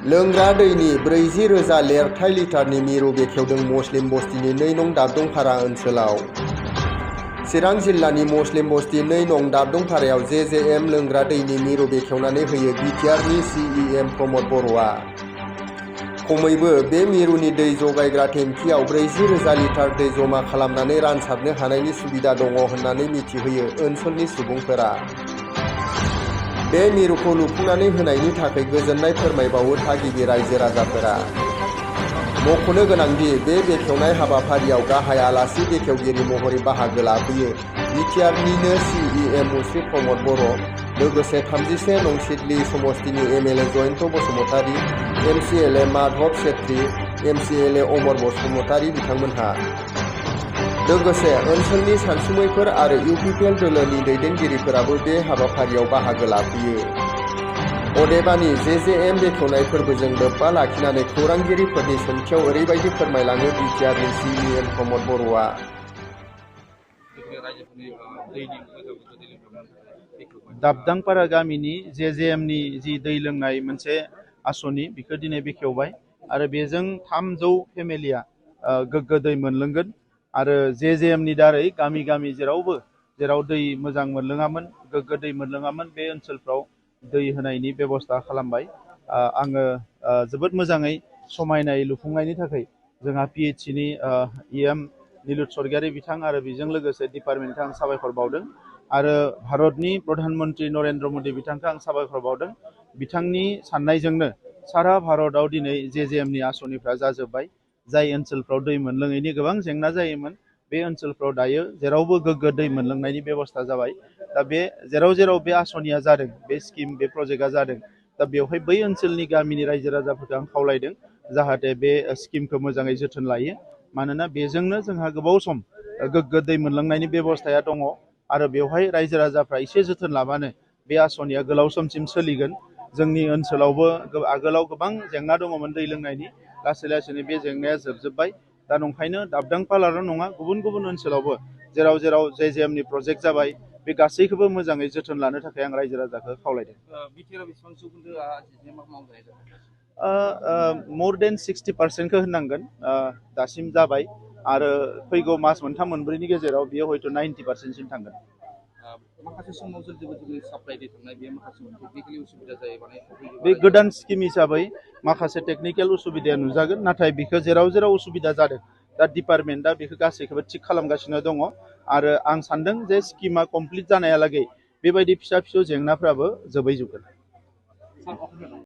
लोंग्रा दैनि 40,000 लेरथाय लिटारनि मिरु बेखेवदों मुस्लिम बस्तिनि 2 नं दाबदंपारा ओनसोलाव। चिरां जिल्लानि मुस्लिम बस्ति 2 नं दाबदंपारायाव जेजेएम लोंग्रा दैनि मिरु बेखेवनानै होयो बिटिआरनि सिइएम प्रमद बर'आ। खमैबो बे मिरुनि दै जगायग्रा टेंकियाव 40,000 लिटार दै जमा खालामनानै रानसारनो हानायनि सुबिदा दङ होननानै मिथिहोयो ओनसोलनि सुबुंफोरा। बे मिरुखौ लुफुंनानै होनायनि थाखाय गोजोननाय फोरमायबावो थागिबि रायजो राजाफोरा। मख'नो गोनांदि बे बेखेवनाय हाबाफारियाव गाहाय आलासि बेखेवगिरि महरै बाहागो लाफैयो बिटिआरनिनो सिइएम मुश्री प्रमद बर', लोगोसे 31 नं सिडली समस्तिनि MLA Jayanta Basumatary, MCLA Madhab Chhetri, MCLA Amar Basumatary बिथांमोनहा। लोगोसे ओनसोलनि सानसुमैफोर आरो इउपिपिएल दोलोनि दैदेनगिरिफोराबो बे हाबाफारियाव बाहागो लाफैयो। अदेबानि जेजेएम बेखेवनाय फोरबोजों लोब्बा लाखिनानै खौरांगिरिफोरनि सोंथियाव ओरैबायदि फोरमायलाङो बिटिआरनि सिइएम प्रमद बर'आ। दाबदांपारा गामिनि जेजेएमनि जि दै लोंनाय मोनसे आसनि बेखौ दिनै बेखेवबाय आरो बेजों 300 फेमिलिया गोग्गो दै मोनलोंगोन आरो जेजेएमनि दारै गामि गामि जेराव दै मोजां मोनलोङामोन, गोग्गो दै मोनलोङामोन, बे ओनसोलफ्राव दै होनायनि बेबस्था खालामबाय। आङो जोबोद मोजाङै समायनाय लुफुंनायनि थाखाय जोंहा पिएचसिनि इएम निलुत स्वर्गियारी बिथां आरो बेजों लोगोसे डिपार्टमेन्टखौ आं साबायखर बावदों आरो भारतनि प्रधान मन्त्रि नरेन्द्र मदि बिथांखौ आं साबायखर बावदों। बिथांनि साननायजोंनो सारा भारतआव दिनै जेजेएमनि आसनिफ्रा जाजोब्बाय। जाय ओनसोलफ्राव दै मोनलोङैनि गोबां जेंना जायोमोन बे ओनसोलफ्राव दायो जेरावबो गोग्गो दै मोनलोंनायनि बेबस्था जाबाय। दा बे जेराव बे आसनिया जादों, बे स्किम, बे प्रजेक्टआ जादों, दा बेवहाय बै ओनसोलनि गामिनि रायजो राजाफोरखौ आं खावलायदों जाहाथे बे स्किमखौ मोजाङै जोथोन लायो। मानोना बेजोंनो जोंहा गोबाव सम गोग्गो दै मोनलोंनायनि बेबस्थाया दङ आरो बेवहाय रायजो राजाफ्रा एसे जोथोन लाबानो बे आसनिया गोलाव समसिम सोलिगोन। जोंनि ओनसोलावबो आगोलाव गोबां जेंना दङमोन दै लोंनायनि, लासै लासैनो बे जेंनाया जोबजोब्बाय। दा नंखायनो दाबदांपाराल' नङा, गुबुन गुबुन ओनसोलावबो जेराव जेजेएमनि प्रजेक्ट जाबाय बे गासैखौबो मोजाङै जोथोन लानो थाखाय आं रायजो राजाखौ खावलायदों। मर देन 60% होननांगोन दासिम जाबाय आरो फैगौ मास मोनथाम मोनब्रैनि गेजेराव बियो हयथ' 90%सिम थांगोन। माखासे समाव जों साप्लाइ दै थांनाय बे माखासे टेकनिकेलि उसुबिदा जायो माने बे गोदान स्किम हिसाबै माखासे टेकनिकेल उसुबिदाया नुजागोन, नाथाय बेखौ जेराव उसुबिदा जादों दा डिपार्टमेन्टआ बेखौ गासैखौबो थिग खालामगासिनो दङ आरो आं सानदों जे स्किमा कमप्लिट जानायालागै बेबायदि फिसा फिसौ जेंनाफ्राबो जोबैजोबगोन।